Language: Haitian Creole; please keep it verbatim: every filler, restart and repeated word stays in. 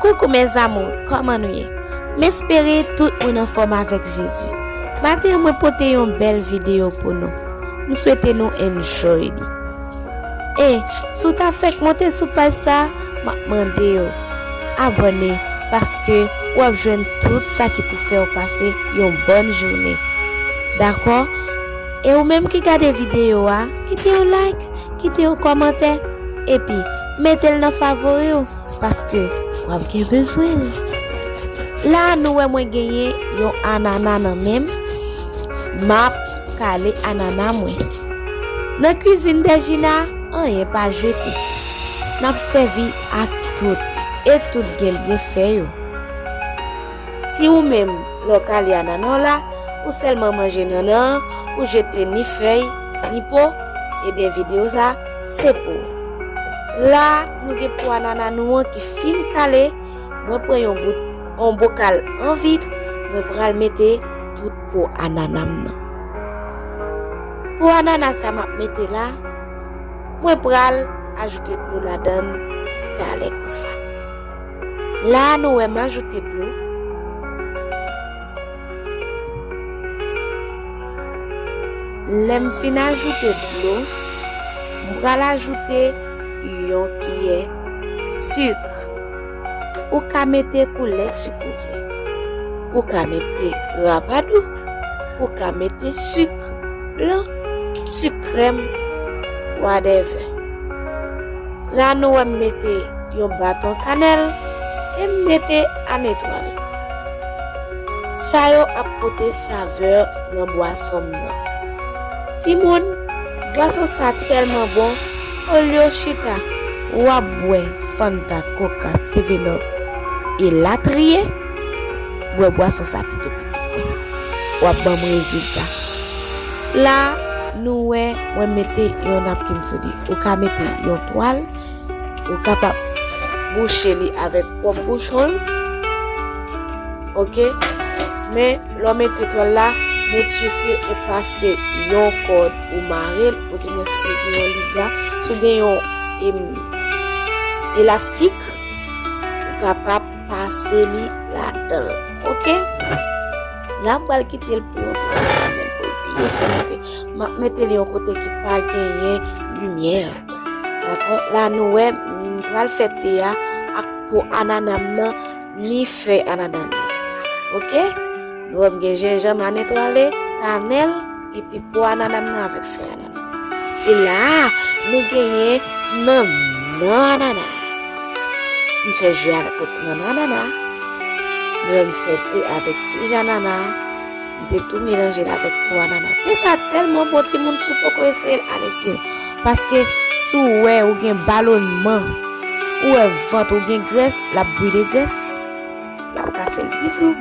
Koukou mes amours, kòman nou ye? M espere tout moun anfòm avèk Jezi. Maten an mwen pote yon bèl videyo pou nou. M swete nou enjoy li. E, si w ta fèk monte sou paj sa, m ap mande w abòne, paske w ap jwenn tout sa ki pou fè w pase yon bòn jounen. Dakò? E ou menm ki gade videyo a, kite yon like, kite yon kòmantè, epi mete l nan favori w, paske w ap gen bezwen l. La a nou wè mwen genyen yon anana nan men m, m ap kale anana mwen. Nan kwizin Dèjina, anyen pa jete. N ap sèvi ak tout, e tout gen byenfè yo. Si ou menm, lè w kale anana w la, ou sèlman manje nannan an, ou jete ni fèy, ni po, ebyen videyo sa, se pou ou. La, nou gen po anana nou an ki fin kale, mwen pran yon bout, yon bokal an vit, mwen pral mete tout po anana m nan. Po anana sa m ap mete la, mwen pral ajoute dlo ladan l talè konsa. La a nou wè m ajoute dlo. Lè m fin ajoute dlo, m pral ajoute yon kiyè sik. Ou ka mete koulè sik ou vle. Ou ka mete rapadou. Ou ka mete sik blan, sik krèm, whatever. La nou wè m mete yon baton kanèl e m mete anetwale. Sa yo ap pote savè nan bwason m nan. Timoun, bwason sa tèlman bon, olye w chita, w ap bwè Fanta, Coca, seven up, elatriye, bwè bwason sa pito pitit mwen. W ap ban m rezilta. La, nou wè, mwen mete yon napkin sou li. Ou ka mete yon twal, ou kapab bouche li avèk pwòp bouchon l. Oke? Men, lè w mete twal la, make sure ke ou pase yon kòd, ou mare l, oudimwen si w gen yon liga, si w gen yon, em, elastik, ou kapab pase li ladan l. Oke? La, m pral kite l pou yon twa semèn pou l byen fèmante. M ap mete li yon kote ki pa genyen limyè. Dakò? La, nou wè, m pral fè te a ak po anana m nan, ni fèy anana m nan. Oke? Nou wè, m gen jenjanm anetwale, kanèl, epi po anana m nan avèk fèy anana. E la, nou genyen nannan anana. M fè ji avèk nannan anana. Mwen, m fè te avèk ti ji anana. M te tou melanje l avèk po anana. Te sa tèlman bon, timoun, si w poko eseye l, al eseye l. Paske si w wè ou gen balonman, ou wè vant ou gen grès, l ap brile grès, l ap kase l. Bizou.